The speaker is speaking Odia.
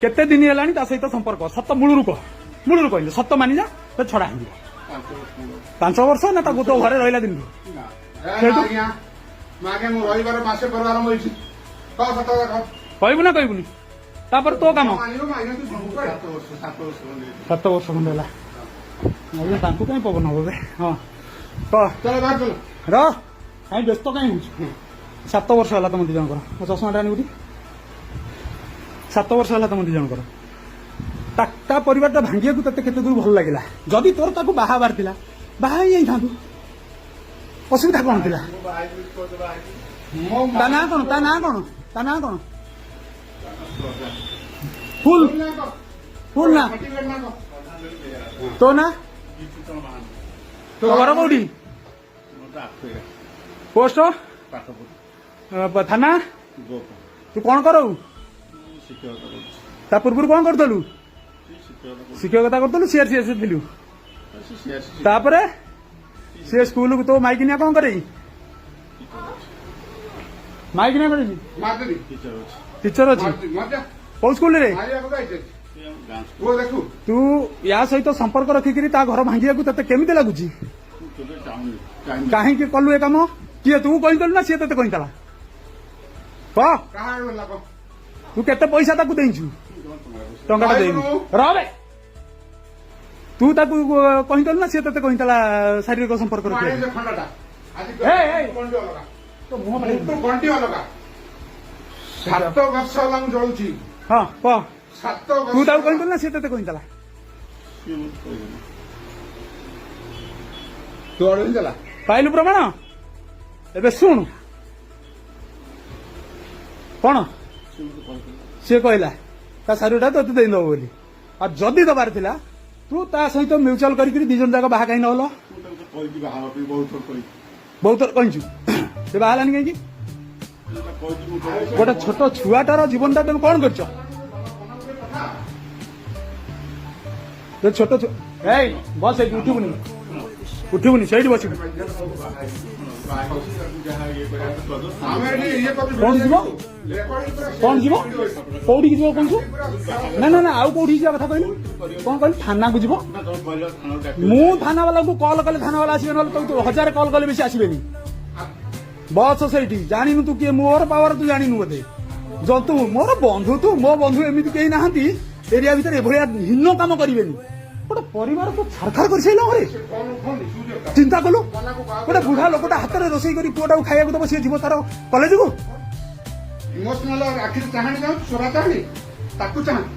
କେତେ ଦିନ ହେଲାଣି ତା ସହିତ ସମ୍ପର୍କ? ସତ ମୂଳରୁ କହ, ମୂଳରୁ କହିଲେ ସତ ମାନିଯା, ତ ଛଡା ହେଇଯିବ। 5 ବର୍ଷ। 5 ବର୍ଷ ନା ତାକୁ ତୋ ଘରେ ରହିଲା ଦିନରୁ? ନା। ସେଇଠୁ? ଆଜ୍ଞା ଆଜ୍ଞା, ମୁଁ ରହିବାର ମାସେ ପରେ ଆରମ୍ଭ ହେଇଛି। କହ, ସତ କଥା କହ। କହିବୁ ନା କହିବୁନି? ତାପରେ ତୋ କାମ। ମାନିବ ମାନିବ, ତୁ ଯିବୁ କୁଆଡେ? 7 ବର୍ଷ, 7 ବର୍ଷ ଖଣ୍ଡେ ହେଇଛି। 7 ବର୍ଷ ଖଣ୍ଡେ ହେଲା। ଆଜ୍ଞା, ତାଙ୍କୁ କାହିଁ ପବନ ହବ ବେ? ହଁ, କହ। ଚାଲ, ବାହାର ଚାଲ। ର, କାହିଁ ବ୍ୟସ୍ତ କାହିଁ ହଉଛୁ? 7 ବର୍ଷ ହେଲା ତମ ଦି ଜଣଙ୍କର। ମୋ ଚଷମାଟା ଆଣିବୁ ଟି। 7 ବର୍ଷ ହେଲା ତମ ଦି ଜଣଙ୍କର। ତା ପରିବାରଟା ଭାଙ୍ଗିବାକୁ ତତେ କେତେ ଦୂର ଭଲ ଲାଗିଲା? ଯଦି ତୋର ତାକୁ ବାହା ହେବାର ଥିଲା, ବାହା ହେଇଯାଇଥାନ୍ତୁ, ଅସୁବିଧା କଣ ଥିଲା? ମୁଁ ବାହା ହେଇଛି, କୋଉଠି ବାହା ହେଇଛି? ମୋ ତା ନାଁ କଣ? ତା ନାଁ କଣ? ତା ନାଁ କଣ? ଫୁଲ ଫୁଲ ନା? ସାର୍ଟିଫିକେଟ ନା କହ। ତୋ ନାଁ? ବିଭୂଷଣ ମହାନ୍ତି। ତୋ ଘର କୋଉଠି? ମୋର ଆଠୁଆ। ପୋଷ୍ଟ? ପାଠପୁର। ଥାନା? ଗୋପ। ତୁ କଣ କରଉ? ମୁଁ ଶିକ୍ଷକତା କରୁଛି। ତା ପୂର୍ବରୁ କଣ କରୁଥିଲୁ? ସେ ଶିକ୍ଷକତା କରୁଛି। ଶିକ୍ଷକତା କରୁଥିଲୁ, ସିଆରସିଏସ୍ ଥିଲୁ? ସେ ସିଆରସି। ତାପରେ ସେ ସ୍କୁଲକୁ ତୋ ମାଇକିନିଆ କଣ କରେ? ମାଇକିନିଆ କରେଛି? ମାରିଦେବି। ଟିଚର ଅଛି। ଟିଚର ଅଛି? ମାରିଦେବି, ମାରିଦେ। କୋଉ ସ୍କୁଲରେ? ମାରିବାକୁ ତ ଆଇଛି। ସେ ଆମ ଗାଁ ସ୍କୁଲ। ପୁଅ ଦେଖୁ। ତୁ ୟା ସହିତ ସମ୍ପର୍କ ରଖିକିରି ତା ଘର ଭାଙ୍ଗିବାକୁ ତତେ କେମିତି ଲାଗୁଛି? ମୁଁ କେବେ ଚାହୁଁନି, ଚାହିଁନି। କାହିଁକି କଲୁ ଏ କାମ? କିଏ, ତୁ କହିଥିଲୁ ନା ସିଏ ତତେ କହିଥିଲା? କହ। କାହା ଆଡୁ ହେଲା କହ। ତୁ କେତେ ପଇସା ତାକୁ ଦେଇଛୁ? ଟଙ୍କାଟା ଦେଇନୁ। ରହବେ, ତୁ ତାକୁ କହିଥିଲୁ ନା ସିଏ ତତେ କହିଥିଲା ଶାରୀରିକ ସମ୍ପର୍କ ମୁଁ ରଖିବାକୁ? ଆଣିବି ସେ ଖଣ୍ଡଟା ଆଜି। ଏଇ, ଏଇ। ଗଣ୍ଡି ଅଲଗା। ତୋ ମୁହଁ ପାଣି। ତୁ ଗଣ୍ଡି ଅଲଗା। 7 ବର୍ଷ ହେଲା ମୁଁ ଜଳୁଛି। ହଁ, କହ। ସାତ ତୁ ବର୍ଷ। ତାକୁ କହିଥିଲୁ ନା ସିଏ ତତେ କହିଥିଲା? ସିଏ ମତେ କହିଦେଲା। ତୁ ଆଡୁ ହିଁ ଦେଲା। ପାଇଲୁ ପ୍ରମାଣ? ଏବେ ଶୁଣୁ, କଣ? ସିଏ ମତେ କହିଥିଲା। ସିଏ କହିଲା ତା ଶାରୀରଟା ତତେ ଦେଇଦବ ବୋଲି। ଆଉ ଯଦି ଦବାର ଥିଲା, ତୁ ତା ସହିତ ମ୍ୟୁଚୁଆଲ କରିକିରି ଦି ଜଣ ଯାକ ବାହା କାହିଁ ନହେଲ? ମୁଁ ତାକୁ ତ କହିଛି ବାହା ହେବା ପାଇଁ, ବହୁତ ଥର କହିଛି। ବହୁତ ଥର କହିଛୁ, ସେ ବାହା ହେଲାନି କାହିଁକି? ମୁଁ ତାକୁ କହିଛି, ମୁଁ କହିଛି। ଗୋଟେ ଛୋଟ ଛୁଆଟାର ଜୀବନଟା ତମେ କଣ କରିଛ? ଗୋଟେ ଛୋଟ ଛୁଆ, ଏଇ ବସ ଏଇଠି, ଉଠିବୁନି, ଉଠିବୁନି, ସେଇଠି ବସିବୁ। ଯାହା ଇଏ କରିବା କଥା କରିଦବ। ଆମେ ଏଠି ଇଏ କରୁଛୁ। କଣ ଯିବ? ରେକର୍ଡିଂ ପୁରା। କଣ ଯିବ? କୋଉଠିକି ଯିବ କହୁଛୁ? ନା ନା ନା, ଆଉ କୋଉଠିକି ଯିବା କଥା କହିଲୁ? କଣ କହିଲୁ? ଥାନାକୁ ଯିବ? ନା, ତମେ କହିଲ ଥାନାକୁ ଡାକିବ। ମୁଁ ଥାନାବାଲାଙ୍କୁ କଲ୍ କଲେ ଥାନାବାଲା ଆସିବେ, ନହେଲେ ତୁ ହଜାରେ କଲ୍ କଲେ ବେଶୀ ଆସିବେନି। ବସ ସେଇଠି। ଜାଣିନୁ ତୁ କିଏ, ମୋର ପାୱାର ତୁ ଜାଣିନୁ ବୋଧେ। ଜନ୍ତୁ ମୋର ବନ୍ଧୁ ତୁ, ମୋ ବନ୍ଧୁ ଏମିତି କେହି ନାହାନ୍ତି ଏରିଆ ଭିତରେ ଏଭଳିଆ ହୀନ କାମ କରିବେନି। ଗୋଟେ ପରିବାରକୁ ଛାରଖାର କରିସାରିଲା ଘରେ। ଫୋନ ଉଠଉନି, ସୁଇଚ୍ ଅଫ୍। ଚିନ୍ତା କଲୁ, ଗୋଟେ ବୁଢା ଲୋକଟା ହାତରେ ରୋଷେଇ କରି ପୁଅଟାକୁ ଖାଇବାକୁ ଦବ, ସିଏ ଯିବ ତାର କଲେଜକୁ। ଇମୋସନାଲ ଆଖିରେ ଚାହାଣି ଯାଉଛି, ସୋରା ଚାହାଣି ତାକୁ ଚାହାଣି।